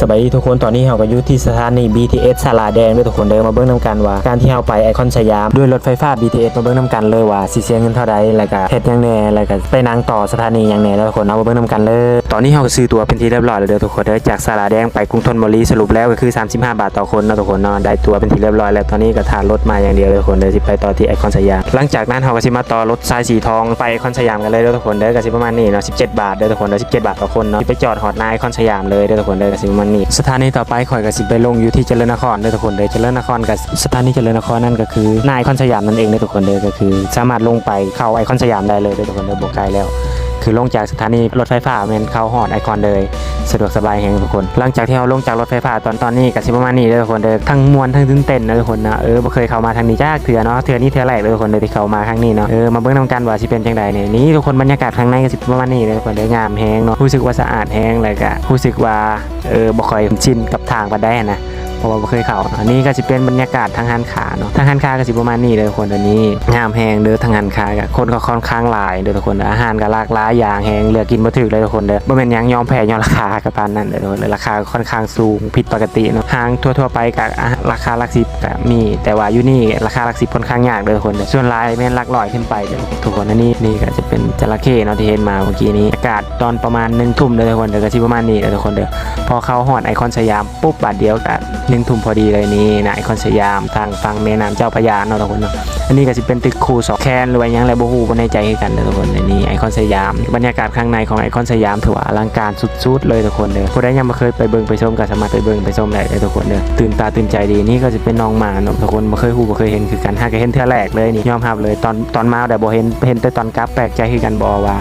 ສະບາຍດີທຸກຄົນ, ຕອນນີ້ເຮົາກໍຢູ່ທີ່ສະຖານີ ບີທີເອສ ສາລາແດງເດີທຸກຄົນເດີ. ມາເບິ່ງນຳກັນວ່າ ການທີ່ເຮົາໄປໄອຄອນສະຫຍາມດ້ວຍລົດໄຟຟ້າ ບີທີເອສ ມາເບິ່ງນຳກັນເລີຍວ່າຊິເສຍເງິນເທົ່າໃດ ແລ້ວກະເຮັດຫຍັງແດ່ ແລ້ວກະໄປນັ່ງຕໍ່ສະຖານີຫຍັງແດ່ເນາະທຸກຄົນເນາະ. ມາເບິ່ງນຳກັນເລີຍ. ຕອນນີ້ເຮົາກໍຊື້ຕົ໋ວເປັນທີ່ຮຽບຮ້ອຍແລ້ວເດີທຸກຄົນເດີ. ຈາກສາລາແດງໄປກຸງທົນບູລີ ສະຫຼຸບແລ້ວກໍຄືສາມສິບຫ້າບາດຕໍ່ຄົນເນາະທຸກຄົນເນາະ. ໄດ້ຕົ໋ວເປັນທີ່ຮຽບຮ້ອຍແລ້ວ, ຕອນນີ້ກໍຖ້າລົດມາຢ່າງດຽວເດີທຸກຄົນເດີ, ຊິໄປຕໍ່ທີ່ໄອຄອນສະຫຍາມ. ຫຼັງຈາກນັ້ນເຮົາກໍຊິມາຕໍ່ລົດສາຍສີທອງໄປໄອຄອນສະຫຍາມກັນເລີຍເດີທຸກຄົນເດີ. ກໍຊິປະມານນີ້ເນາະ, ສິບເຈັດບາດເດີທຸກຄົນເດີ, ສິບເຈັດບາດຕໍ່ຄົນເນາະ. ຊິໄປຈອດຮອດໜ້າໄອຄອນສະຫຍາມເລີຍເດີທຸກຄົນເດີ. ກໍຊິປະມານນີ້. ສະຖານີຕໍ່ໄປຂ້ອຍກໍຊິໄປລົງຢູ່ທີ່ຈະເລີນນະຄອນເດີທຸກຄົນເດີ. ຈະເລີນນະຄອນກໍ ສະຖານີຈະເລີນນະຄອນນັ້ນກໍຄືໜ້າໄອຄອນສະຫຍາມນັ້ນເອງເດີທຸກຄົນເດີ. ກໍຄືສາມາດລົງໄປເຂົ້າໄອຄອນສະຫຍາມໄດ້ເລີຍເດີທຸກຄົນເດີ, ບໍ່ໄກແລ້ວ. ຄືລົງຈາກສະຖານີລົດໄຟຟ້າແມ່ນເຂົ້າຮອດໄອຄອນເລີຍ, ສະດວກສະບາຍແຮງທຸກຄົນ. ຫຼັງຈາກທີ່ເຮົາລົງຈາກລົດໄຟຟ້າຕອນ ຕອນນີ້ກໍຊິປະມານນີ້ເດີທຸກຄົນເດີ. ທັງມ່ວນທັງຕື່ນເຕັ້ນນະທຸກຄົນນະ. ເອີ ບໍ່ເຄີຍເຂົ້າມາທາງນີ້ຈັກເທື່ອເນາະ, ເທື່ອນີ້ເທື່ອແລກເດີທຸກຄົນເດີ ທີ່ເຂົ້າມາຄັ້ງນີ້ເນາະ. ເອີ ມາເບິ່ງນຳກັນວ່າຊິເປັນຈັ່ງໃດນີ້. ນີ້ທຸກຄົນ ບັນຍາກາດຂ້າງໃນກໍຊິປະມານນີ້ເດີທຸກຄົນເດີ. ງາມແຮງເນາະ, ຮູ້ສຶກວ່າສະອາດແຮງ ແລ້ວກໍຮູ້ສຶກວ່າ ເອີ ບໍ່ຄ່ອຍຊິນກັບທາງປານໃດຫັ້ນນະ, ເພາະວ່າບໍ່ເຄີຍເຂົ້າເນາະ. ອັນນີ້ກໍຊິເປັນບັນຍາກາດທາງຮ້ານຄ້າເນາະ, ທາງຮ້ານຄ້າກໍຊິປະມານນີ້ເດີທຸກຄົນ. ອັນນີ້ງາມແຮງເດີ, ທາງຮ້ານຄ້າກໍຄົນກໍຄ່ອນຂ້າງຫຼາຍເດີທຸກຄົນ. ອາຫານກໍຫຼາກຫຼາຍຢ່າງແຮງ, ເລືອກກິນບໍ່ຖືກເລີຍທຸກຄົນເດີ. ບໍ່ແມ່ນຫຍັງ ຍອມແພ້ຍ້ອນລາຄາກໍປານນັ້ນເດີທຸກຄົນເດີ. ລາຄາກໍຄ່ອນຂ້າງສູງຜິດປົກກະຕິເນາະ. ຮ້ານທົ່ວໆໄປກໍ ອາ ລາຄາຫຼັກສິບກໍມີ, ແຕ່ວ່າຢູ່ນີ້ລາຄາຫຼັກສິບຄ່ອນຂ້າງຍາກເດີທຸກຄົນເດີ. ສ່ວນຫຼາຍແມ່ນຫຼັກຮ້ອຍຂຶ້ນໄປເດີທຸກຄົນ. ອັນນີ້ ນີ້ກໍຈະເປັນຈະລະເຂເນາະ ທີ່ເຫັນມາເມື່ອກີ້ນີ້. ອາກາດ ຕອນປະມານໜຶ່ງທຸ່ມເດີທຸກຄົນເດີ, ກໍຊິປະມານນີ້ເດີທຸກຄົນເດີ. ພໍເຂົ້າຮອດໄອຄອນສະຫຍາມປຸບ ບາດດຽວກໍໜຶ່ງທຸ່ມພໍດີເລີຍ. ນີ້ນະ ໄອຄອນສະຫຍາມ ທາງຝັ່ງແມ່ນ້ຳເຈົ້າພະຍາເນາະທຸກຄົນເນາະ. ອັນນີ້ກໍຊິເປັນຕຶກຄູ່ສອງແຄນ ຫຼືວ່າຫຍັງແຫຼະ ບໍ່ຮູ້ ບໍ່ແນ່ໃຈຄືກັນເດີທຸກຄົນ. ນີ້ໄອຄອນສະຫຍາມ, ບັນຍາກາດຂ້າງໃນຂອງໄອຄອນສະຫຍາມ ຖືວ່າອະລັງການສຸດໆເລີຍທຸກຄົນເດີ. ຜູ້ໃດຍັງບໍ່ເຄີຍໄປເບິ່ງໄປຊົມ ກໍສາມາດໄປເບິ່ງໄປຊົມໄດ້ເດີທຸກຄົນເດີ. ຕື່ນຕາຕື່ນໃຈດີ. ນີ້ກໍຊິເປັນໜອງໝາເນາະທຸກຄົນ, ບໍ່ເຄີຍຮູ້ບໍ່ເຄີຍເຫັນຄືກັນ, ຫາກໍເຫັນເທື່ອແລກເລີຍນີ້. ຍອມຮັບເລີຍ ຕອນ ຕອນມາແຕ່ບໍ່ເຫັນ, ເຫັນແຕ່ຕອນກັບ. ແປກໃຈຄືກັນບໍ່ວ່າ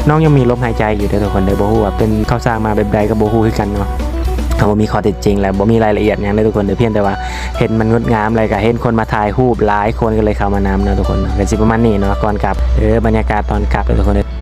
ນ້ອງຍັງມີລົມຫາຍໃຈຢູ່ເດີທຸກຄົນເດີ. ບໍ່ຮູ້ວ່າເປັນເຂົ້າສ້າງມາແບບໃດກໍບໍ່ຮູ້ຄືກັນເນາະ. ເຮົາບໍ່ມີຂໍ້ເທັດຈິງ ແລະ ບໍ່ມີລາຍລະອຽດຫຍັງເດີທຸກຄົນເດີ, ພຽງແຕ່ວ່າເຫັນມັນງົດງາມ ແລ້ວກໍເຫັນຄົນມາຖ່າຍຮູບຫຼາຍຄົນ ກໍເລີຍເຂົ້າມານຳເນາະທຸກຄົນເນາະ. ກໍຊິປະມານນີ້ເນາະ ກ່ອນກັບ. ເອີ ບັນຍາກາດຕອນກັບເດີທຸກຄົນເດີ.